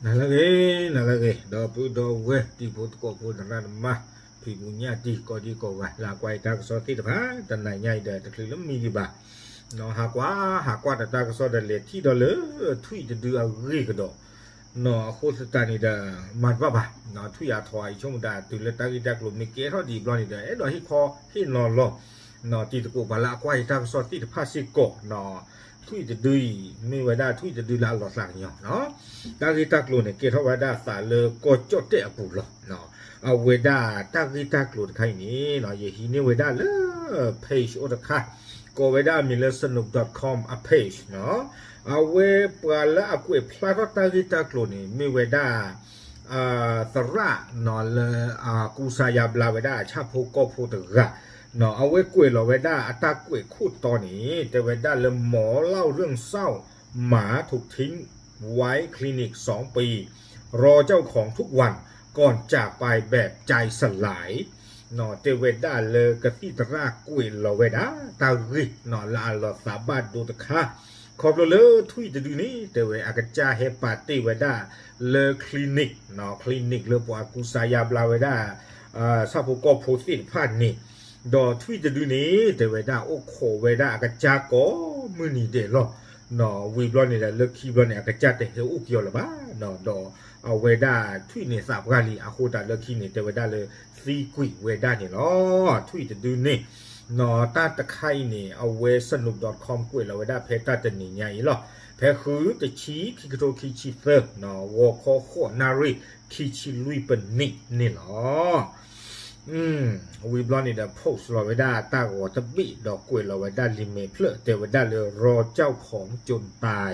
နၤလၢအဂ့ၤ, နၤလၢအဂ့ၤ, ဒီပုၢ်ဒီဝဲၢ်တံၤဖိသကိးဖိသရၣ်သမါ, ဖံဖုညၣ်တံၢ်ကိးဒံကိးဂၤ လၢအကွၢ်ယတၢ်ကစီၣ်သ့ၣ်တဖၣ် တနၤညါအံၤဒီး တချုးလၢမံဒံးဘၣ်, ဟးကွၢ်, ဟးကွၢ်ဒီးတၢ်ကစီၣ်ဒီးလဲၤထံၣ်ဒီးလၢ ထွံၣ်တဒုအဂ့ၢ်ကဒီး, အဃိသတးန့ၣ်ဒီး မၤတဘၣ်ဘၣ်, ထွံၣ်အါထီၣ်အံၤ ဆိကမိၣ်တၢ်တုၤလၢတၢ်ဂ့ၢ်တၢ်ကျိၤ မ့ၢ်ကဲထီၣ်ဒံးဘျီန့ၣ်ဒီး အဲၣ်ဒိးဟ့ၣ်ခီဟ့ၣ်နီၤလီၤ တံၤသကိးပှၤလၢအကွၢ်ယတၢ်ကစီၣ်သ့ၣ်တဖၣ်စ့ၢ်ကီး, ထွံၣ်တဒုအံၤ မ့ၢ်ဝဲဒၣ်ထွံၣ်တဒုလၢအလီၤသးကညီၤ, တၢ်ဂ့ၢ်တၢ်ကျိၤန့ၣ် ကဲထီၣ်ဝဲဒၣ်သးလၢကီၢ်ကၠီၣ်တဲၣ်အပူၤလီၤ. အဝဲဒၣ်တၢ်ဂ့ၢ်တၢ်ကျိၤတခါအံၤန့ၣ် ယဟံးန့ၢ်ဝဲဒၣ်လၢ page အိၣ်တခါ, ကိးဝဲဒၣ်အမံၤလၢ sanook dot com အ page အဝဲပှၤလၢအကွဲးဖျါထီၣ်တၢ်ဂ့ၢ်တၢ်ကျိၤန့ၣ် မ့ၢ်ဝဲဒၣ် သရၣ်လၢအကူစါယါဘျါဝဲဒၣ်အဆၣ်ဖိကီၢ်ဖိတဂၤ, အဝဲကွဲးလီၤဝဲဒၣ်အတၢ်ကွဲးခိၣ်တီန့ၣ် တဲဝဲဒၣ်လၢ မော်လောက်ရင်စောင့် မှာ ถูกทิ้งไว้ คลินิก สองปี รอเจ้าของทุกวัน ก่อนจากไปแบบใจสลาย တဲဝဲဒၣ်လၢကသံၣ်သရၣ်ကွဲးလီၤဝဲဒၣ် တၢ်ဂ့ၢ် လၢအလီၤသးဘၣ်ဒိတခါ, ခီဖျိလၢထွံၣ်တဒုန့ၣ် တဲဝဲအကစၢ်ဟဲပာ်တ့ၢ်ဝဲဒၣ်လၢ clinic, clinic လၢပှၤကူစါယါဘျါဝဲဒၣ် ဆၣ်ဖိကီၢ်ဖိသ့ၣ်တဖၣ်န့ၣ်, ဒီးထွံၣ်တဒုန့ၣ် တဲဝဲဒၣ်အိၣ်ခိးဝဲဒၣ်အကစၢ်ကိးမုၢ်နံၤဒဲးလီၤ. ဝံၤဘျီန့ၣ်ဒီး လၢခံဘျီန့ၣ် အကစၢ်တဟဲအိၣ်က့ၤအီၤလၢၤဘၣ်, ဒီးအဝဲဒၣ်ထွံၣ်န့ၣ်သးပှၢ်လံ အဃိသတးလၢခံန့ၣ် တဲဝဲဒၣ်လၢသံကွံာ်ဝဲဒၣ်န့ၣ်လီၤ. ထွံၣ်တဒုန့ၣ် တၢ်တခါအံၤန့ၣ် အဝဲ sanook dot com ကွဲးလီၤဝဲဒၣ်ဖဲတၢ်တနံၤညါအံၤလီၤ. ဖဲဃုတဆံ ခံကထိခံဆံသၢ ဂီၤခီဃိးနၣ်ရံၣ် ခံဆံလွံၢ်ပနံးန့ၣ်လီၤ. ဝံၤဘျီန့ၣ်ဒီး post လီၤဝဲဒၣ်တၢ်ဂီၤတဘ့ၣ် ဒီးကွဲးလီၤဝဲဒၣ်လံာ်မဲာ်ဖျၢၣ် တဲဝဲဒၣ်လၢ รอเจ้าของจนตาย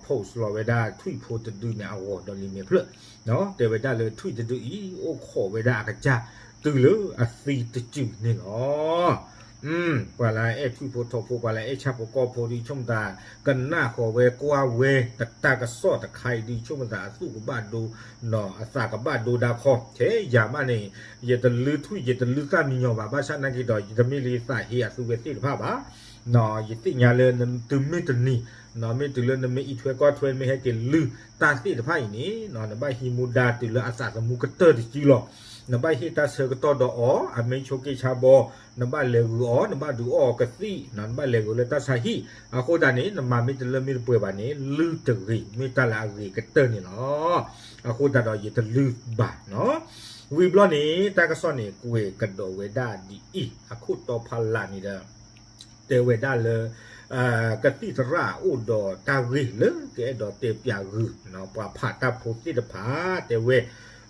post လီၤဝဲဒၣ်ထွံၣ်ဖိတဒုန့ၣ်အဂီၤဒီးလံာ်မဲာ်ဖျၢၣ်, တဲဝဲဒၣ်လၢထွံၣ်တဒုအံၤ အိၣ်ခိးဝဲဒၣ်အကစၢ်တုၤလၢအသံတစုန့ၣ်လီၤ. ပှၤလၢအအဲၣ်ထွံၣ်ဖိထိးဖိ ပှၤလၢအအဲၣ်ဆၣ်ဖိကီၢ်ဖိဒ်ဆိကမိၣ်သး ကနၣ်ဃီၤဝဲကွၢ်ဝဲ တၢ်ကစီၣ်တခါအံၤဒ်ဆိကမိၣ်သး အသူၣ်ကဘၣ်ဒိ အသးကဘၣ်ဒိဒၣ်ခီ ထဲယၤမးန့ၣ် ယတလုထွံၣ် ယတလုသၣ်မံညီၤဘၣ် ဘၣ်ဆၣ်နာ်က့ဒီး ယတမ့ၢ်လၢယသးဟ့အသုဝဲသ့ၣ်တဖၣ်ဘၣ်. ယသ့ၣ်ညါလၢတုၤမ့ၢ်တနံၤ မ့ၢ်တုၤလၢနမ့ၢ်အံးထွဲကွၢ်ထွဲ မ့ၢ်ဟဲက့ၤလုၢ်တၢ်သ့ၣ်တဖၣ်အံၤန့ၣ် နဘၣ်ဟံးမူဒါတုၤလၢအသးသမူကတၢၢ်တစုလီၤ. နဘၣ်ဟ့ၣ်တၢ်ဆၢကတီၢ်ဒီးအီၤ အမ့ၢ်ဆိးက့ဆါဘီ နဘၣ်လဲၤဂုာ်အီၤ နဘၣ်ဒုးအီၣ်အီၤကသံၣ် နဘၣ်လဲၤဂုာ်လၢတၢ်ဆါဟံၣ် အဃိသတးန့ၣ် နမၤမ့ၢ်တလၢမ့ၢ်တပှဲၤဘၣ်န့ၣ် လုၢ်တဂ့ၤ မ့ၢ်တၢ်လၢအဂ့ၤကတၢၢ်န့ၣ်လီၤ. အဃိသတးဒီးယတလုၢ်ဘၣ်နီၤ. ဝံၤဘျီန့ၣ် တၢ်ကစီၣ်န့ၣ် ကွဲးကဒီးဝဲဒၣ်ဒ်အံၤ အခိၣ်တီဖးလၢ်န့ၣ်ဒီး တဲဝဲဒၣ်လၢ ကသံၣ်သရၣ်အိၣ်ဒီးတၢ်ဂ့ၢ်လၢကအဲၣ်ဒိးတဲပၠးဂုာ် ပှၤဖးတၢ်ဖိသ့ၣ်တဖၣ် တဲဝဲ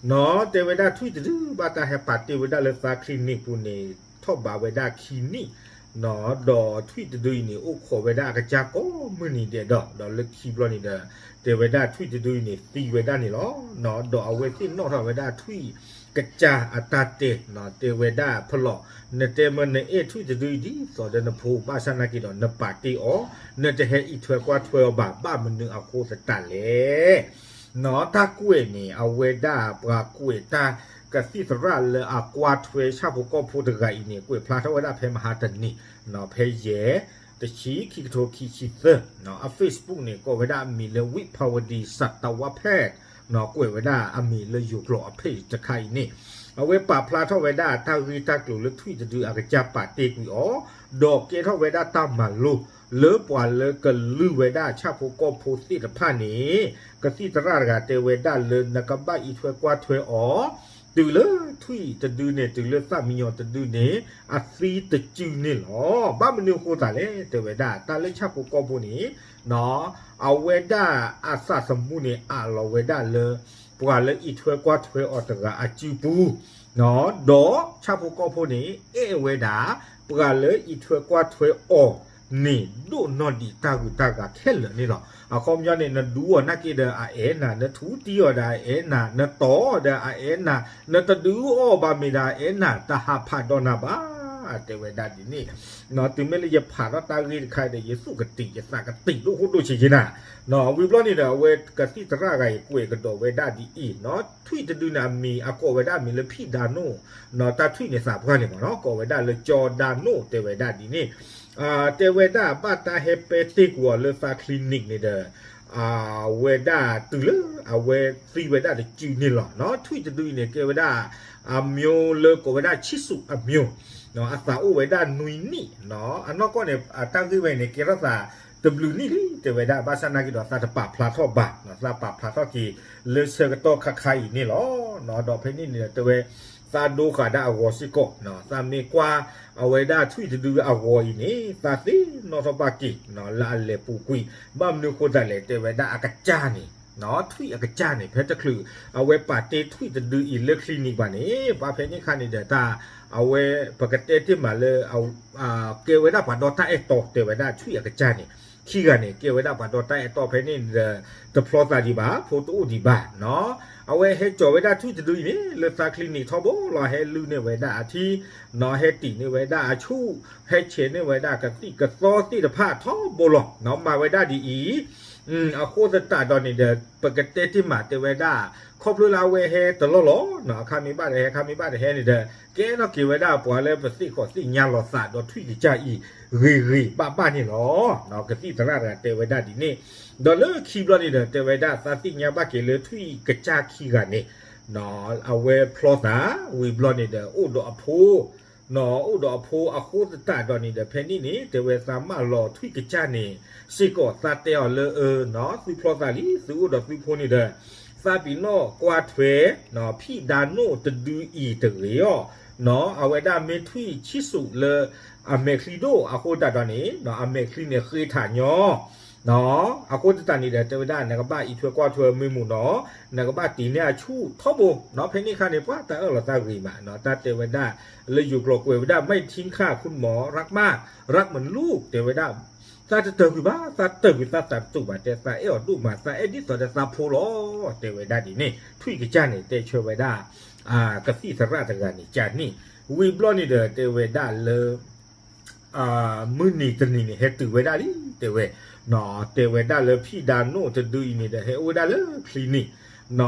နီၤ တဲဝဲဒၣ်ထွံၣ်တဒုဘၣ်တၢ်ဟဲပာ်တ့ၢ်ဝဲဒၣ်လၢသး clinic ပူၤန့ၣ် ထီၣ်ဘးဝဲဒၣ်ခံနံၣ်နီၤ ဒီးထွံၣ်တဒုအံၤန့ၣ် အိၣ်ခိးဝဲဒၣ်အကစၢ်ကိးမုၢ်နံၤဒဲးဒီး ဒီးလၢခံဘျီန့ၣ်ဒီး တဲဝဲဒၣ်ထွံၣ်တဒုအံၤန့ၣ် သံဝဲဒၣ်န့ၣ်လီၤ. ဒီးအဝဲသ့ၣ်နီၣ်ထီၣ်ဝဲဒၣ်ထွံၣ်ကစၢ်အတၢ်တဲနီၤ တဲဝဲဒၣ်ဖဲလီၤ နတဲမ့ၢ်နအဲၣ်ထွံၣ်တဒုအံၤဒ်သိးဒီးနဖိ ဘၣ်ဆၣ်နာ်က့ဒီး နပာ်တ့ၢ်အီၤ နတဟဲအံးထွဲကွၢ်ထွဲအီၤဘၣ် ဘၣ်မနုၤအဃိသတးလဲၣ် နီၤ တၢ်ကွဲးန့ၣ် အဝဲဒၣ်ပှၤကွဲးတၢ်ကသံၣ်သရၣ်လၢအကွၢ်ထွဲဆၣ်ဖိကီၢ်ဖိတဂၤအံၤန့ၣ် ကွဲးဖျါထီၣ်ဝဲဒၣ်ဖဲမဟါတနံၤ ဖဲယဲၢ် တဆံ ခံကထိခံဆံသၢ အ Facebook န့ၣ် ကိးဝဲဒၣ်အမံၤလၢ ဝံၣ်ဖါဝဒံ စးတဝါဖဲး ကွဲးဝဲဒၣ်အမံၤလၢယိၤကျိာ်အ page တခါအံၤန့ၣ် အဝဲပာ်ဖျါထီၣ်ဝဲဒၣ်တၢ်ဂ့ၢ်တၢ်ကျိၤလၢထွံၣ်တဒုအကစၢ်ပာ်တ့ၢ်ကွံာ်အီၤ ဒီးကဲထီၣ်ဝဲဒၣ်တၢ်မၤလိ လၢပှၤလၢကလုၢ်ဝဲဒၣ်ဆၣ်ဖိကီၢ်ဖိသ့ၣ်တဖၣ်န့ၣ် ကသံၣ်သရၣ်တဂၤတဲဝဲဒၣ်လၢနကဘၣ်အံးထွဲကွၢ်ထွဲအီၤ တုၤလၢထွံၣ်တဒုန့ၣ် တုၤလၢသၣ်မံညီၤတဒုန့ၣ် အသံတစုန့ၣ်လီၤ. ဘၣ်မနုၤအဃိသတးလဲၣ် တဲဝဲဒၣ် တၢ်လၢဆၣ်ဖိကီၢ်ဖိန့ၣ် အဝဲဒၣ်အသးသမူန့ၣ် အးလီၤဝဲဒၣ်လၢ ပှၤလၢအံးထွဲကွၢ်ထွဲအီၤတဂၤအစုပူၤ ဒီးဆၣ်ဖိကီၢ်ဖိန့ၣ် အဲၣ်ဝဲဒၣ် ပှၤလၢအံးထွဲကွၢ်ထွဲအီၤန့ၣ် ဒိၣ်နီၢ်ဒံးတၢ်ဂုၤတၢ်ဂၤခဲလၢာ်န့ၣ်လီၤ. အခီပညီန့ၣ် နဒုးအီၤနာ်က့ဒီးအအဲၣ်နၤ, နထူတံၢ်အီၤဒီးအအဲၣ်နၤ, နတီၤအီၤဒီးအအဲၣ်နၤ, နတဒုးအီၣ်ဘၣ်မ့ၢ်ဒီးအအဲၣ်နၤ, တဟးဖးဒီးနၤဘၣ် တဲဝဲဒၣ်ဒ်န့ၣ်. တုၤမ့ၢ်လၢယဖးထီၣ်တၢ်ဂ့ၢ်တခါဒီး ယသူၣ်ကတံာ် ယသးကတံာ်ဒိၣ်ဃိဒိၣ်ဆံးက့နၤ. ဝံၤဘျီန့ၣ်ဒီး အဝဲကသံၣ်သရၣ်ဂၤအံၤကွဲးကဒီးဝဲဒၣ်ဒ်အံၤ, ထွံၣ်တဒုန့ၣ်အမံၤ အကိးဝဲဒၣ်အမံၤလၢဖံးဒါနိၣ်, တၢ်ထွံၣ်န့ၣ်သးပှၢ်န့ၣ်မ့ၢ်နီၤ ကိးဝဲဒၣ်လၢကၠီဒါနိၣ် တဲဝဲဒၣ်ဒ်န့ၣ်. တဲဝဲဒၣ်ဘၣ်တၢ်ဟဲပဲတ့ၢ်ကွံာ်အီၤလၢသး clinic န့ၣ်ဒီး အဝဲဒၣ်တုၤလၢအဝဲသံဝဲဒၣ်တစုန့ၣ်လီၤ. ထွံၣ်တဒုအံၤန့ၣ် ကဲဝဲဒၣ် အမျိုးလၢကိးဝဲဒၣ် chisu အမျိုး, အသးအိၣ်ဝဲဒၣ်နွံနံၣ်, အနီၢ်ကီၢ်န့ၣ် အတၢ်ဂ့ၢ်ဝဲန့ၣ် ကဲထီၣ်သးတဘျုးနံၣ်လံ တဲဝဲဒၣ်, ဘၣ်ဆၣ်နာ်က့ဒီး သးတပာ်ဖျါထီၣ်ဘၣ်, သးပာ်ဖျါထီၣ်က့ၤလၢဆၢကတီၢ်ခါခါအံၤန့ၣ်လီၤ. ဒီးဖဲန့ၣ်န့ၣ်ဒီးတဲဝဲ သးဒိဃာ်ဒၣ်အဂီၤစ့ၢ်ကီး, သးမ့ၢ်ကွၢ်အဝဲဒၣ်ထွံၣ်တဒုအဂီၤအံၤန့ၣ် သးသ့ၣ်နီၣ်ထီၣ်ဘၣ်က့ၤ လၢအလဲၤပူၤကွံာ်, ဘၣ်မနုၤဃိသတးလဲၣ် တဲဝဲဒၣ်အကစၢ်န့ၣ်, ထွံၣ်အကစၢ်န့ၣ် ဖဲတချုးအဝဲပာ်တ့ၢ်ထွံၣ်တဒုအံၤလၢ clinic ဘၣ်န့ၣ် ပှၤဖဲန့ၣ်ခါန့ၣ်ဒီးတၢ် အဝဲပကတဲတ့ၢ်မးလၢ ကဲဝဲဒၣ်ပှၤဒီတၢ်အဲၣ်တီ တဲဝဲဒၣ်ထွံၣ်အကစၢ်န့ၣ်, ခံဂၤန့ၣ် ကဲဝဲဒၣ်ပှၤဒီတၢ်အဲၣ်တီ ဖဲန့ၣ်ဒီး တဖျီသးဒံးဘၣ်, ဖိတအိၣ်ဒံးဘၣ်, အဝဲဟဲကၠီၤဝဲဒၣ်ထွံၣ်တဒုအံၤန့ၣ် လၢသး clinic ထီဘိလီၤ, ဟဲလုၢ်န့ၢ်ဝဲဒၣ်အထံ, ဟဲတံာ်န့ၢ်ဝဲဒၣ်အဆူၣ်, ဟဲဆဲးန့ၢ်ဝဲဒၣ်ကသံၣ်ကသီသ့ၣ်တဖၣ်ထီဘိလီၤ, မၤဝဲဒၣ်ဒ်အံၤ အဃိသတးဒီးန့ၣ်ဒီး ပကတဲတ့ၢ်မးတဲဝဲဒၣ်, ခီဖျိလၢအဝဲဟဲတလီၢ်လီၤ, အခါမ့ၢ်ဘၣ်တဟဲ အခါမ့ၢ်ဘၣ်တဟဲန့ၣ်ဒီး ကဲထီၣ်က့ၤဝဲဒၣ်ပှၤလၢပသ့ၣ်ခီၣ်သ့ၣ်ညါလီၤသးဒီးထွံၣ်ကစၢ်အံၤဂ့ၤဂ့ၤဘၣ်ဘၣ်န့ၣ်လီၤ. ကသံၣ်သရၣ်တဂၤတဲဝဲဒၣ်ဒ်န့ၣ်, ဒီးလၢခံဘျီန့ၣ်ဒီး တဲဝဲဒၣ်သးသ့ၣ်ညါဘၣ်က့ၤလၢထွံၣ်ကစၢ်ခံဂၤန့ၣ် အဝဲဖျီသး, ဝံၤဘျီန့ၣ်ဒီး အိၣ်ဒီးအဖိ, အိၣ်ဒီးအဖိအဃိသတးဒီးန့ၣ်ဒီး ဖဲန့ၣ်န့ၣ် တဲဝဲသးမၢလီၤထွံၣ်ကစၢ်န့ၣ်စ့ၢ်ကီး, သးတဲအီၤလၢအ သုဖျီသးလံ, သုအိၣ်ဒီးသုဖိန့ၣ်ဒီး သးပ့ၤနီၣ်ကွၢ်ထွဲ ဖံၣ်ဒါနိၣ်တဒုအံၤတဂ့ၤအီၤ, အဝဲဒၣ်မ့ၢ်ထွံၣ်ဆံၣ်စူးလၢအမဲာ်ချံဒိၣ်အဃိသတးဒီးန့ၣ် အမဲာ်ချံန့ၣ်ဃ့ထးညီ အဃိသတးန့ၣ်ဒီး တဲဝဲဒၣ်နကဘၣ်အံးထွဲကွၢ်ထွဲမ့ၢ်မူးနီၤ, နကဘၣ်တံၢ်န့ၢ်အဆူၣ်ထီဘိ, ဖဲန့ၣ်ခါန့ၣ် ပှၤတၢ်အၢၣ်လီၤသးဂ့ၤမး, တၢ်တဲဝဲဒၣ်လၢယိၤကျိာ်ကွဲးဝဲဒၣ် ไม่ทิ้งค่ะคุณหมอ รักมาก รักเหมือนลูก တဲဝဲဒၣ် သးတတၢၢ်ကွံာ်ဘၣ်, သးတၢၢ်ကွံာ်သးသးတတူာ်ဘၣ်, တဲသးအဲၣ်အီၤဒိၣ်မး, သးအဲၣ်ဒ်သိးဒီးသးဖိလီၤ, တဲဝဲဒၣ်ဒ်န့ၣ်, ထွံၣ်ကစၢ်န့ၣ် တဲဆၢဝဲဒၣ် ကသံၣ်သရၣ်တဂၤန့ၣ်ကန့ၣ်, ဝံၤဘျီန့ၣ်ဒီး တဲဝဲဒၣ်လၢ မုၢ်နံၤတနံၤန့ၣ် ဟဲတုၤဝဲဒၣ်လံ, တဲဝဲ, တဲဝဲဒၣ်လၢဖံၣ်ဒါနိၣ်တဒုအံၤန့ၣ်ဒီး ဟဲအိၣ်ဝဲဒၣ်လၢ clinic,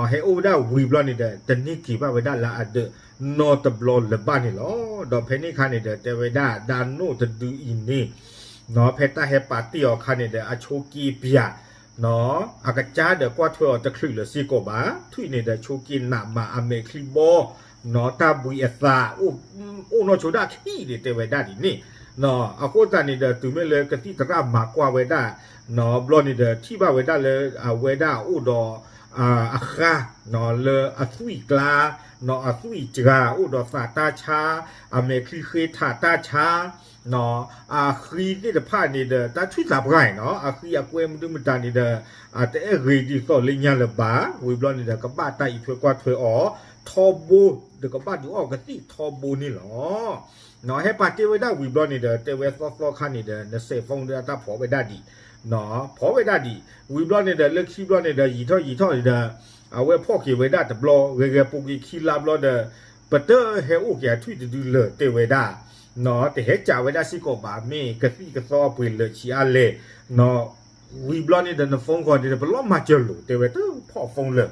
ဟဲအိၣ်ဝဲဒၣ်ဝံၤဘျီန့ၣ်ဒီး တန့ၢ်က့ၤဘၣ်ဝဲဒၣ်လၢအဒၢးနီတဘျီလၢၤဘၣ်န့ၣ်လီၤ. ဒီးဖဲန့ၣ်ခါန့ၣ်ဒီး တဲဝဲဒၣ်ဒါနိၣ်တဒုအံၤန့ၣ် ဖဲတၢ်ဟဲပာ်တ့ၢ်အီၤအခါန့ၣ်ဒီး အဆိးက့ပၠး အကစၢ်ဒီးကွၢ်ထွဲအီၤတချုးလၢၤစ့ၢ်ကီးဘၣ်, ထွံၣ်န့ၣ်ဒီးဆိးက့နးမး အမဲာ်ချံဘီ တၢ်ဘှံးအသး အိၣ်နီၢ်ဆိဒၣ်ခံန့ၣ် တဲဝဲဒၣ်ဒ်န့ၣ်, အဃိသတးန့ၣ်ဒီး တုၤမ့ၢ်လၢကသံၣ်သရၣ်မၤကွၢ်ဝဲဒၣ် ဘျီန့ၣ်ဒီး ထံၣ်ဘၣ်ဝဲဒၣ်လၢအဝဲဒၣ်အိၣ်ဒီး အဃါ လၢအသွံၣ်ကျါ, အသွံၣ်စှၤ အိၣ်ဒီးသးတၢ်ဆါ, အမဲာ်ချံဃ့ထးတၢ်ဆါ, အဃံသ့ၣ်တဖၣ်န့ၣ်ဒီး တၢ်ထွံၣ်သးပှၢ်နီၤ, အဃံအကွဲမနုၤမတၤန့ၣ်ဒီး အတအဲၣ်ဂ့ၤဒ်သိးလၢညါလၢၤဘၣ်, ဝံၤဘျီန့ၣ်ဒီး ကဘၣ်တၢ်အံးထွဲကွၢ်ထွဲအီၤထီဘိ, ဒီးကဘၣ်ဒုးအီၣ်ကသံၣ်ထီဘိန့ၣ်လီၤ. ဟဲပာ်တ့ၢ်ဝဲဒၣ်ဝံၤဘျီန့ၣ်ဒီး တဲဝဲသီသီခါန့ၣ်ဒီး နစဲး phone ဒီးအတၢ်ဖီးဝဲဒၣ်ဒံး, ဖီးဝဲဒၣ်ဒံး, ဝံၤဘျီန့ၣ်ဒီး လၢခံဘျီန့ၣ်ဒီး ယံာ်ထီၣ်ယံာ်ထီၣ်န့ၣ်ဒီး အဝဲဖီၣ်က့ၤဝဲဒၣ်တဘျီ ဂ့ၤဂ့ၤပူၤကွံာ်ခံလါဘျီဒီး ပတဟဲအိၣ်က့ၤအထွံၣ်တဒုလၢၤ တဲဝဲဒၣ်, တဟဲကးဝဲဒၣ်စ့ၢ်ကီးဘၣ် မ့ၢ်ကသံၣ်ကသီအပှ့ၤလၢာ်ဆံးအါလဲၣ်, ဝံၤဘျီန့ၣ်ဒီး န phone call န့ၣ်ဒီး ပလီၢ်မၤစၢၤလိာ် တဲဝဲတဖီၣ် phone လၢၤ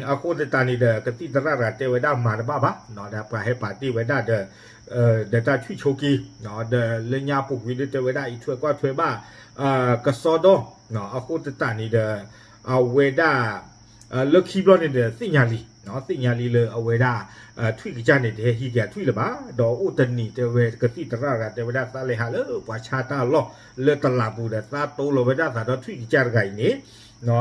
အဃိသတးန့ၣ်ဒီး ကသံၣ်သရၣ်တဂၤတဲဝဲဒၣ်မၤတဘၣ်ဘၣ်, ဒီးပှၤဟဲပာ်တ့ၢ်ဝဲဒၣ်ဒီး ဒီးတၢ်ထွံၣ်ဆိးက့ ဒီးလၢညါပူၤကွံာ်ဒီးတဲဝဲဒၣ်အံးထွဲကွၢ်ထွဲဘၣ် ကစီဒီ, အဃိသတးန့ၣ်ဒီး အဝဲဒၣ် လၢခံဘျီန့ၣ်ဒီး သ့ၣ်ညါလံ, သ့ၣ်ညါလံလၢအဝဲဒၣ် ထွံၣ်ကစၢ်န့ၣ် တဟဲဟံးက့ၤအထွံၣ်လၢၤဘၣ်, ဒီးအိၣ်တနံၤတဲဝဲ ကသံၣ်သရၣ်တဂၤတဲဝဲဒၣ် သးလဲၤဟးလၢပှၤဆါတၢ်အလီၢ် လၢတလးပူၤဒီး သးတိလိာ်ဝဲဒၣ်သးဒီးထွံၣ်ကစၢ်တဂၤအံၤန့ၣ်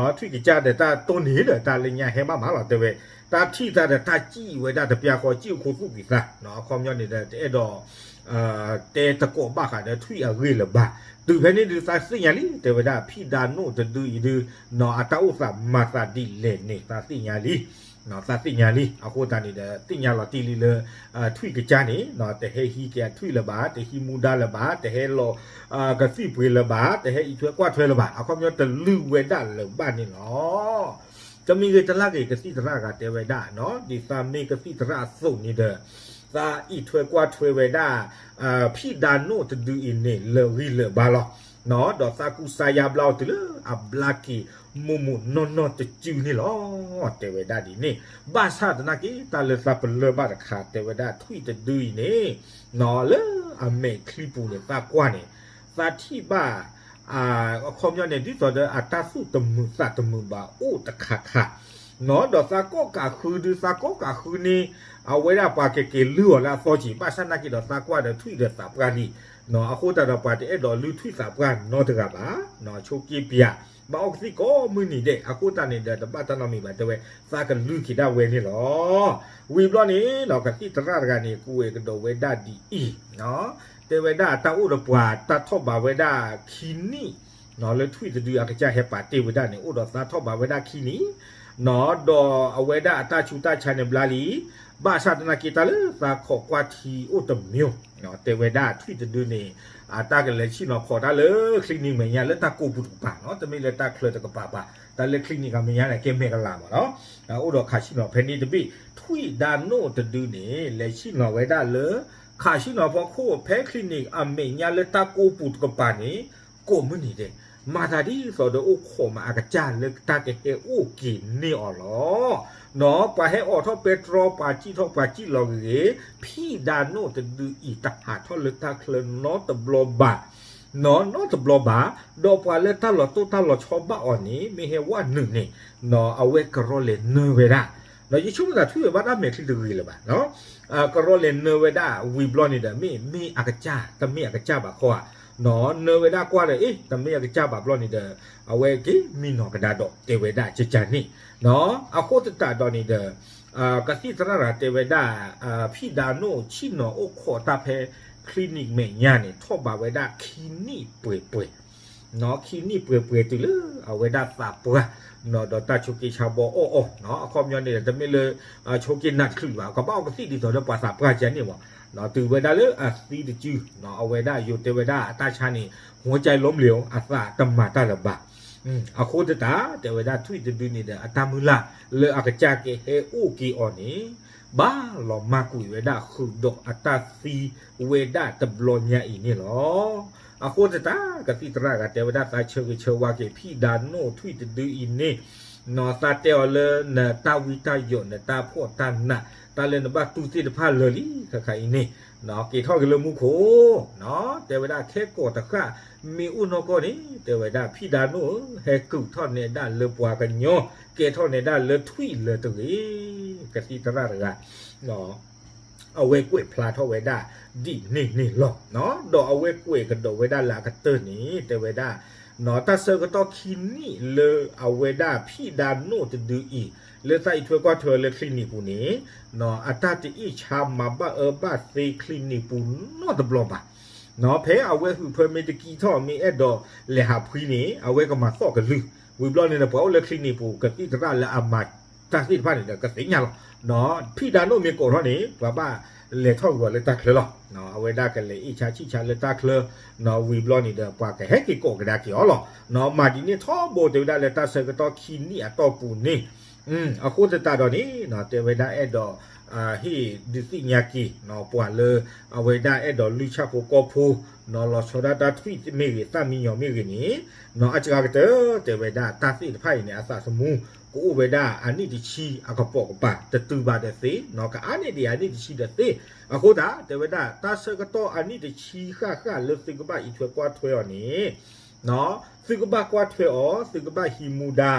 ထွံၣ်ကစၢ်ဒီးတၢ်တိၢ်န့ၣ်ဒီး တၢ်လၢညါဟဲဘၣ်မးလီၤ တဲဝဲ, တၢ်ထံၣ်သးဒီးတၢ်စံၣ်ဝဲဒၣ်တပျၢ်ဃီ စံၣ်အိၣ်ခိးသူၣ်ကံၤသး, အခီပညီန့ၣ်ဒီး တအဲၣ်ဒိး တဲတကိးဘၣ်ဃးဒီးထွံၣ်အဂ့ၢ်လၢၤဘၣ်, တုၤဖဲန့ၣ်ဒုးသးသ့ၣ်ညါလံ တဲဝဲဒၣ် ဖံၣ်ဒါနိၣ်တဒုအံၤဒုး အတၢ်အိၣ်သးမၤသးဒ်လဲၣ်န့ၣ် သးသ့ၣ်ညါလံ သးသ့ၣ်ညါလံ, အဃိသတးန့ၣ်ဒီး သ့ၣ်ညါလီၤတံၢ်လံလၢ ထွံၣ်ကစၢ်န့ၣ် တဟဲဟံးက့ၤအထွံၣ်လၢၤဘၣ်, တဟံးမူဒါလၢၤဘၣ်, တဟဲလီၤ ကသံၣ်ပှ့ၤလၢၤဘၣ်, တဟဲအံးထွဲကွၢ်ထွဲလၢၤဘၣ်, အခီပညီတလုၢ်ဝဲဒၣ်လၢၤဘၣ်န့ၣ်လီၤ. တမံၤဂ့ၤတလါဂ့ၤ ကသံၣ်သရၣ်တဂၤတဲဝဲဒၣ်, ဒ်သးမ့ၢ်ကသံၣ်သရၣ်အသိးန့ၣ်ဒီး သးအံးထွဲကွၢ်ထွဲဝဲဒၣ် ဖံၣ်ဒါနိၣ်တဒုအံၤန့ၣ် လၢာ်ဂံၢ်လၢာ်ဘါလီၤ. ဒီးသးကူစါယါဘျါအီၤတုၤလၢအဘျါက့ၤမိၢ်မိၢ်နီၢ်နီၢ်တစုန့ၣ်လီၤ. တဲဝဲဒၣ်ဒ်န့ၣ်, ဘၣ်ဆၣ်သနာ်က့ တၢ်လၢသးပလၢၢ်ဘၣ်တခါ တဲဝဲဒၣ်ထွံၣ်တဒုအံၤန့ၣ် လၢအမဲာ်ချံပူၤန့ၣ် သးကွၢ်န့ၣ် သးထံၣ်ဘၣ် အခီပညီန့ၣ် ဒ်သိးဒီးအတၢ်သူၣ်တမုာ်သးတမုာ်ဘၣ်အိၣ်တခါခါ, ဒီးသးကီၣ်ကးဃုဒုး သးကီၣ်ကးဃုန့ၣ် အဝဲဒၣ်ပှၤကက့ၤလုၢ်အီၤလၢအသီက့ၤ ဘၣ်ဆၣ်နာ်က့ဒီးသးကွၢ်ဒီးထွံၣ်ဒီးသးပှၢ်လံ, အဃိသတးဒီးပှၤတအဲၣ်ဒိးလုၢ်ထွံၣ်သးပှၢ်နီတဂၤဘၣ်, ဆိးက့ပၠး, ဘၣ်အီၣ်ကသံၣ်ကိးမုၢ်နံၤဒဲး အဃိသတးန့ၣ်ဒီး တဘၣ်တၢ်နီတမံၤဘၣ် တဲဝဲ သးကလုၢ်က့ၤဒၣ်ဝဲန့ၣ်လီၤ. ဝံၤဘျီန့ၣ်ဒီး ကသံၣ်သရၣ်တဂၤန့ၣ် ကွဲးကဒီးဝဲဒၣ်ဒ်အံၤ, တဲဝဲဒၣ်အတၢ်အိၣ်ဒီးပှၤတၢ်ထီၣ်ဘးဝဲဒၣ်ခံနံၣ် လၢထွံၣ်တဒုအကစၢ်ဟဲပာ်တ့ၢ်ဝဲဒၣ်န့ၣ် အိၣ်ဒီးသးထီၣ်ဘးဝဲဒၣ်ခံနံၣ်, ဒီးအဝဲဒၣ်အတၢ်ဆူးတၢ်ဆါန့ၣ်ဘျါလံ, ဘၣ်ဆၣ်သနာ်က့တၢ်လၢသးခိးကွၢ်ထံအိၣ်တမံၤ, တဲဝဲဒၣ်ထွံၣ်တဒုန့ၣ် အတၢ်ကလဲၤဆ့ၣ်နီၤဖီးတၢ်လၢ clinic မဲာ်ညါလၢတၢ်ကိးပူၤတကပၤနီၤ, တမ့ၢ်လၢတၢ်ချၢတကပၤဘၣ်, တၢ်လၢ clinic အမဲာ်ညါန့ၣ်ကဲမဲာ်ကလၤမးနီၤ, အိၣ်ဒီးခးဆ့ၣ်နီၤဖဲန့ၣ်တဘ့ၣ်, ထွံၣ်ဒါနိၣ်တဒုန့ၣ် လဲၤဆ့ၣ်နီၤဝဲဒၣ်လၢ ခးဆ့ၣ်နီၤဖီခိၣ်ဖဲ clinic အမဲာ်ညါလၢတၢ်ကိးပူၤတကပၤန့ၣ် ကိးမုၢ်နံၤဒဲး, မၤသးဒ်သိးဒီးအိၣ်ခိးမးအကစၢ်လၢတၢ်ကဟဲအိၣ်က့ၤန့ၢ်အီၤလီၤ. ဒီးပှၤဟဲအိးထီၣ်ပဲတြီ ပှၤစံၣ်ထီၣ်ပှၤစံၣ်လီၤဂ့ၤဂ့ၤ, ဖံဒါနိၣ်တဒုအံၤ တဟးထီၣ်လၢတၢ်ချၢနီတဘျီဘၣ်, နီတဘျီဘၣ်, ဒီးပှၤလၢတၢ်လီၤတိၢ်တၢ်လီၤဆီဘၣ်အီၤန့ၣ် မ့ၢ်ဟဲဝဲနုာ်န့ၣ်, အဝဲကရီလဲၤနၢဝဲဒၣ်, ဒီးယဆိကမိၣ်သးထွံၣ်ဝဲဘၣ်တၢ်မဲာ်ချံတဂ့ၤလၢၤဘၣ် ကရီလဲၤနၢဝဲဒၣ်ဝံၤဘျီန့ၣ်ဒီး မ့ၢ်မ့ၢ်အကစၢ် တမ့ၢ်အကစၢ်ဘၣ်ခီဧါ, နၢဝဲဒၣ်ကွၢ်ဒီး အ့ တမ့ၢ်အကစၢ်ဘၣ်ဘျီန့ၣ်ဒီး အဝဲက့ၤမံနီၤကဒါဒီးတဲဝဲဒၣ်ကကန့ၣ်, အဃိသတးဒီးန့ၣ်ဒီး ကသံၣ်သရၣ်တဂၤတဲဝဲဒၣ် ဖံဒါနိၣ်ဆ့ၣ်နီၤအိၣ်ခိးတၢ်ဖဲ clinic မဲာ်ညါန့ၣ် ထီၣ်ဘးဝဲဒၣ်ခံနံၣ်ပှဲၤပှဲၤ ခံနံၣ်ပှဲၤပှဲၤတုၤလၢအဝဲဒၣ်သးပှၢ် ဒီးတၢ်ဆိးက့ဆါဘီအီၣ်အီၤ, အခီပညီန့ၣ်ဒီး တမ့ၢ်လၢ ဆိးက့နးတချုးဘၣ်, ကဘၣ်အီၣ်ကသံၣ်ဒ်သိးဒီးပှၤသးပှၢ်ကန့ၣ်မး, တုၤဝဲဒၣ်လၢအသံတစု, အဝဲဒၣ်ယိၤတဲဝဲဒၣ်အတၢ်ဆါန့ၣ် หัวใจล้มเหลว အသးတမၤတၢ်လၢၤဘၣ်, အဃိသတး တဲဝဲဒၣ်ထွံၣ်တဒုန့ၣ်ဒီး အတၢ်မုၢ်လၢ်လၢအကစၢ်ကဟဲအိၣ်က့ၤအီၤန့ၣ် ဘၣ်လီၤမၢ်ကွံာ်ဝဲဒၣ်ဃုာ်ဒီးအတၢ်သံဝဲဒၣ်တဘျီညါအံၤန့ၣ်လီၤ. အဃိသတး ကသံၣ်သရၣ်တဂၤတဲဝဲဒၣ် သးဆၢဂ့ၤဆၢဝါက့ၤ ဖံဒါနိၣ်ထွံၣ်တဒုအံၤန့ၣ်, သးတဲအီၤလၢနတၢ်ဝံတၢ်ယိး နတၢ်ဖှီၣ်တၢ်နး တၢ်လၢနဘၣ်တူၢ်သ့ၣ်တဖၣ်လၢာ်လံ ခါခါအံၤန့ၣ်, က့ၤထီၣ်က့ၤလၢမူခိၣ်, တဲဝဲဒၣ်ခဲကိာ်တဃၣ် မ့ၢ်အိၣ်နီၢ်ကီၢ်န့ၣ် တဲဝဲဒၣ် ဖံဒါနိၣ်ဧၢ ဟဲကုာ်ထီၣ်နဲဒၣ်လၢပှၤကညီ ကဲထီၣ်နဲဒၣ်လၢထွံၣ်လၢၤတဂ့ၤ, ကသံၣ်သရၣ်တဂၤ အဝဲကွဲးဖျါထီၣ်ဝဲဒၣ်ဒ်န့ၣ်န့ၣ်လီၤ. ဒီးအဝဲကွဲးကဒီးဝဲဒၣ်လၢအကတၢၢ်န့ၣ် တဲဝဲဒၣ် တၢ်ဆၢကတီၢ်ခံနံၣ်လၢအဝဲဒၣ်ဖံဒါနိၣ်တဒုအံၤ လၢသးအံးထွဲကွၢ်ထွဲအီၤလၢ clinic ပူၤန့ၣ် အတၢ်တအ့ၣ်ဆါမၤဘၣ်အၢဘၣ်သီ clinic ပူၤနီတဘျီဘၣ်. ဖဲအဝဲဟုးဖၢမ့ၢ်တကံထီၣ် မ့ၢ်အဲၣ်ဒိးလဲၤဟးဖှံန့ၣ် အဝဲကမၤသီၣ်ကလုၢ်, ဝံၤဘျီန့ၣ်ဒီး ပှၤအိၣ်လၢ clinic ပူၤ ကသံၣ်သရၣ်လၢအမၤတၢ်သ့ၣ်တဖၣ်န့ၣ်ဒီး ကသ့ၣ်ညါလီၤ. ဖံဒါနိၣ်မ့ၢ်ကိးထီၣ်န့ၣ် ပှၤဘၣ်လဲၤထီၣ်ဂုၤအီၤလၢတၢ်ချၢလီၤ. အဝဲဒၣ်ကလဲၤအ့ၣ်ဆါဆံၣ်ဆါလၢတၢ်ချၢ, ဝံၤဘျီန့ၣ်ဒီး ပှၤကဟဲက့ၤကိးကဒါက့ၤအီၤလီၤ. မၤဒ်န့ၣ်ထီဘိ တဲဝဲဒၣ်လၢတၢ်ဆၢကတီၢ်ခံနံၣ်အတီၢ်ပူၤန့ၣ်, အဃိသတးဒီးန့ၣ် တဲဝဲဒၣ်အဲၣ်ဒိး ဟ့ၣ်ဒုးသ့ၣ်ညါက့ၤ ပှၤလၢ အဝဲဒၣ်အဲၣ်ဒိးလုၢ်ဆၣ်ဖိကီၢ်ဖိ လီၤဆီဒၣ်တၢ်ထွံၣ်မ့ၢ်ဂ့ၤ သၣ်မံညီၤမ့ၢ်ဂ့ၤန့ၣ်, အစှၤကတၢၢ် တဲဝဲဒၣ်တၢ်သ့ၣ်တဖၣ်အံၤန့ၣ် အသးသမူ ကအိၣ်ဝဲဒၣ်အနံၣ်တဆံအကပိာ်ကပၤ တတုၤဘၣ်ဒီးသ့, ကအါန့ၢ်ဒံးအနံၣ်တဆံဒီးသ့, အဃိသတး တဲဝဲဒၣ် တၢ်ဆၢကတီၢ်အနံၣ်တဆံဃၣ်ဃၣ်လၢသုကဘၣ်အံးထွဲကွၢ်ထွဲအီၤန့ၣ် သုကဘၣ်ကွၢ်ထွဲအီၤ သုကဘၣ်ဟံးမူဒါ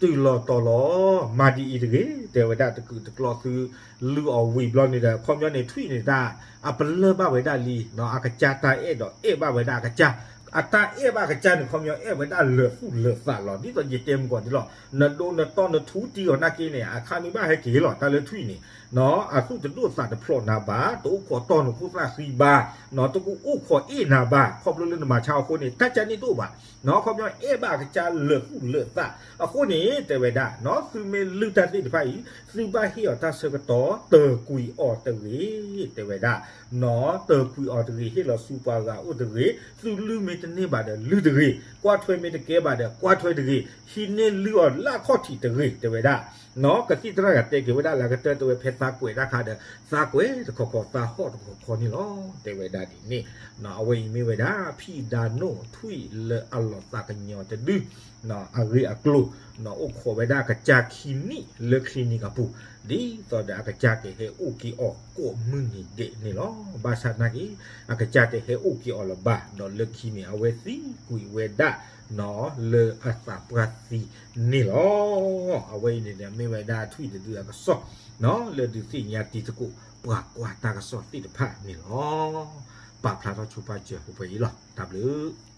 တုၤလီၤတီၤလီၤ. မၤဒ်အံၤတဂ့ၤ တဲဝဲဒၣ် တကုာ်တကျီသုလုၢ်အီၤဝံၤဘျီန့ၣ်ဒီး ခီပညီန့ၣ် ထွံၣ်န့ၣ်တၢ် အပလၢၢ်ဘၣ်ဝဲဒၣ်လံ, အကစၢ်တၢ်အဲၣ်ဒိးအဲၣ်ဘၣ်ဝဲဒၣ်အကစၢ်, အတၢ်အဲၣ်ဘၣ်အကစၢ်န့ၣ် ခီပညီအဲၣ်ဝဲဒၣ်လၢာ်သူၣ်လၢာ်သးလီၤ. ဒ်သိးယတဲမုၢ်ကီၢ်ဒ်လီၤ, နဒိနတီနထူတံအီၤနာ်က့န့ၣ် အခါမ့ၢ်ဘၣ်ဟဲက့ၤလီၤ တၢ်လၢထွံၣ်န့ၣ် အသူၣ်တဒိၣ်သးတဖျိးနၤဘၣ်, တအိၣ်ခိးတီၢ်နခိၣ်သၣ်ဃံဘၣ်, တကအိၣ်ခိးအ့ၣ်နၤဘၣ်, ခီဖျိလၢနမၤဆါအဃိန့ၣ် တၢ်ကန့ၣ်တအိၣ်ဘၣ်, ခီပညီအဲၣ်ဘၣ်အကစၢ်လၢာ်သူၣ်လၢာ်သး, အဃိန့ၣ် တဲဝဲဒၣ် သုမ့ၢ်လုၢ်တၢ်သ့ၣ်တဖၣ်အံၤ သုဘၣ်ဟ့ၣ်အီၤတၢ်ဆၢကတီၢ် တၢၢ်ကွံာ်အီၤတဂ့ၤ, တဲဝဲဒၣ် တၢၢ်ကွံာ်အီၤတဂ့ၤ, ဟ့ၣ်လီၤဆူပှၤဂၤအိၣ်တဂ့ၤ, သုလုၢ်မ့ၢ်တန့ၢ်ဘၣ်ဒီးလုၢ်တဂ့ၤ, ကွၢ်ထွဲမ့ၢ်တကဲဘၣ်ဒီးကွၢ်ထွဲတဂ့ၤ, ဟံးန့ၢ်လုၢ်အီၤလၢအခီၣ်ထံးတဂ့ၤ, တဲဝဲဒၣ် ကသံၣ်သရၣ်ဂၤတဲက့ၤဝဲဒၣ်လၢအကတၢၢ်တဲဝဲဖဲသးကွဲးတၢ်ခါဒီး သးကွဲးတခီခီ သးဟီၣ်တခီခီန့ၣ်လီၤ တဲဝဲဒၣ်ဒ်န့ၣ်. အဝဲအံၤမ့ၢ်ဝဲဒၣ် ဖံးဒါနိၣ်ထွံၣ်လၢအလီၤသးကညီၤတဒု အဂ့ၢ်အကျိၤ အိၣ်ခိးဝဲဒၣ်အကစၢ်ခံနံၣ်လၢ clinic အပူၤ ဒ်သိးဒီးအကစၢ်ကဟဲအိၣ်က့ၤအီၤကိးမုၢ်နံၤဒဲးန့ၣ်လီၤ. ဘၣ်ဆၣ်နာ်က့ အကစၢ်တဟဲအိၣ်က့ၤအီၤလၢၤဘၣ် ဒီးလၢခံန့ၣ် အဝဲသံကွံာ်ဝဲဒၣ် လၢအသးပှၢ်သံန့ၣ်လီၤ. အဝဲအံၤန့ၣ်ဒီး မ့ၢ်ဝဲဒၣ်ထွံၣ်တဒုအကစီၣ် လၢဒုးသ့ၣ်ညါတံၤသကိး ပှၤကွၢ်တၢ်ကစီၣ်သ့ၣ်တဖၣ်န့ၣ်လီၤ. ပာ်ဖျါထီၣ်ဆိပာ်စၢၤပှဲၤပှဲၤအံၤလီၤ. တၢ်ဘျုး